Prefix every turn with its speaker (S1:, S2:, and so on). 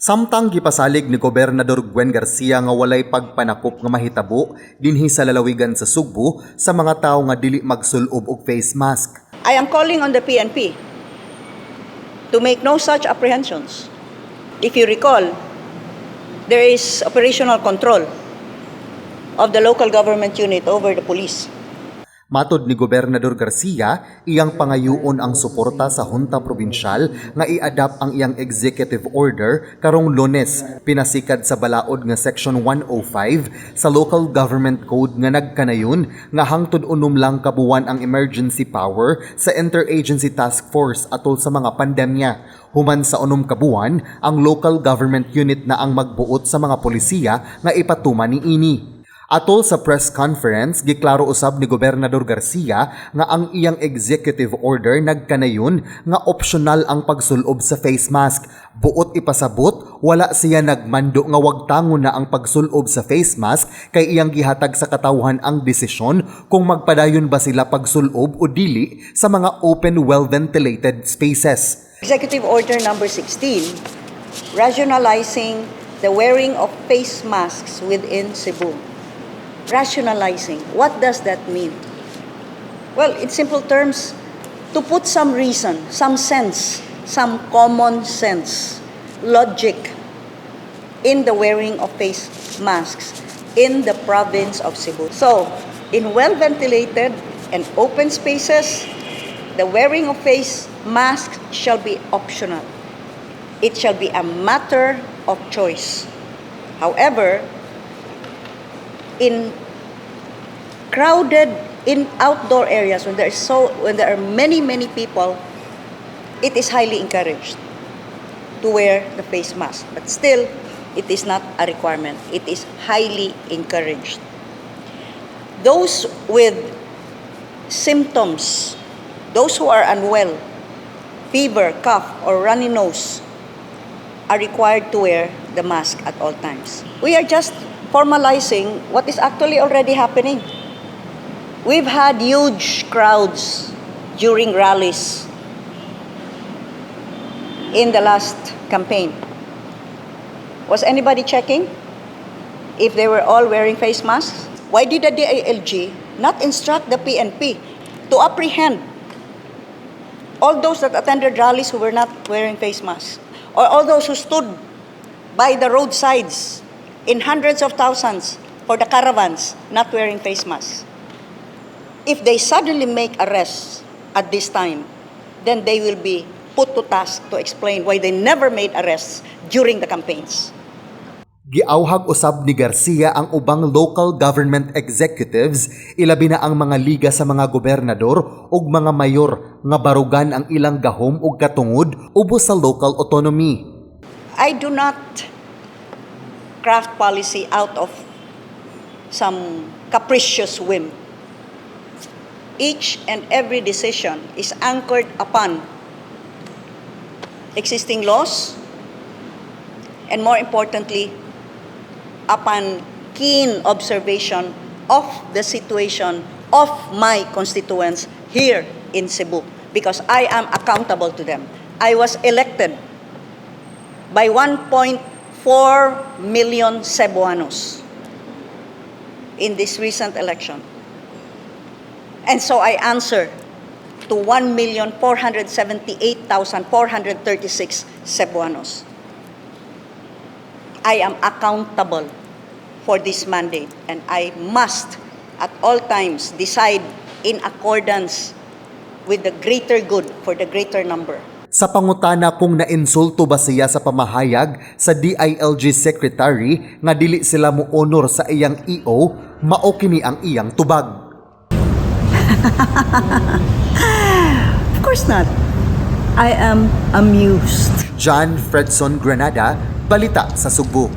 S1: Samtang gipasalig ni Gobernador Gwen Garcia nga walay pagpanakop nga mahitabo dinhi sa lalawigan sa Sugbo sa mga tawo nga dili magsulob og face mask.
S2: I am calling on the PNP to make no such apprehensions. If you recall, there is operational control of the local government unit over the police.
S1: Matod ni Gobernador Garcia, iyang pangayuon ang suporta sa Junta Probinsyal nga i-adapt ang iyang executive order karong Lunes, pinasikad sa balaod nga Section 105 sa Local Government Code nga nagkanayon nga hangtod 6 lang ka buwan ang emergency power sa Interagency Task Force atol sa mga pandemya. Human sa 6 ka buwan, ang local government unit na ang magbuot sa mga polisiya nga ipatuman niini. Atol sa press conference, giklaro usab ni Gobernador Garcia nga ang iyang executive order nagkanayon nga optional ang pagsulob sa face mask. Buot ipasabot, wala siya nagmando nga wagtangon na ang pagsulob sa face mask kay iyang gihatag sa katawhan ang desisyon kung magpadayon ba sila pagsulob o dili sa mga open, well-ventilated spaces.
S2: Executive Order number 16, rationalizing the wearing of face masks within Cebu. Rationalizing. What does that mean? Well, in simple terms, to put some reason, some sense, some common sense, logic in the wearing of face masks in the province of Cebu. So, in well-ventilated and open spaces, the wearing of face masks shall be optional. It shall be a matter of choice. However, in crowded in outdoor areas, when there are many, many people, it is highly encouraged to wear the face mask. But still, it is not a requirement. It is highly encouraged. Those with symptoms, those who are unwell, fever, cough, or runny nose, are required to wear the mask at all times. We are just formalizing what is actually already happening. We've had huge crowds during rallies in the last campaign. Was anybody checking if they were all wearing face masks? Why did the DILG not instruct the PNP to apprehend all those that attended rallies who were not wearing face masks, or all those who stood by the roadsides in hundreds of thousands for the caravans not wearing face masks? If they suddenly make arrests at this time, then they will be put to task to explain why they never made arrests during the campaigns.
S1: Giawhag usab ni Garcia ang ubang local government executives, ilabi na ang mga liga sa mga gobernador ug mga mayor, nga barugan ang ilang gahom ug katungod ubos sa local autonomy.
S2: I do not craft policy out of some capricious whim. Each and every decision is anchored upon existing laws and, more importantly, upon keen observation of the situation of my constituents here in Cebu because I am accountable to them. I was elected by 1.4 million Cebuanos in this recent election. And so I answer to 1,478,436 Cebuanos. I am accountable for this mandate and I must at all times decide in accordance with the greater good for the greater number.
S1: Sa pangutana kung nainsulto ba siya sa pamahayag sa DILG Secretary nga dili sila mo-honor sa iyang EO, mao kini ang iyang tubag.
S2: Of course not. I am amused.
S1: John Fredson Granada, Balita sa Sugbo.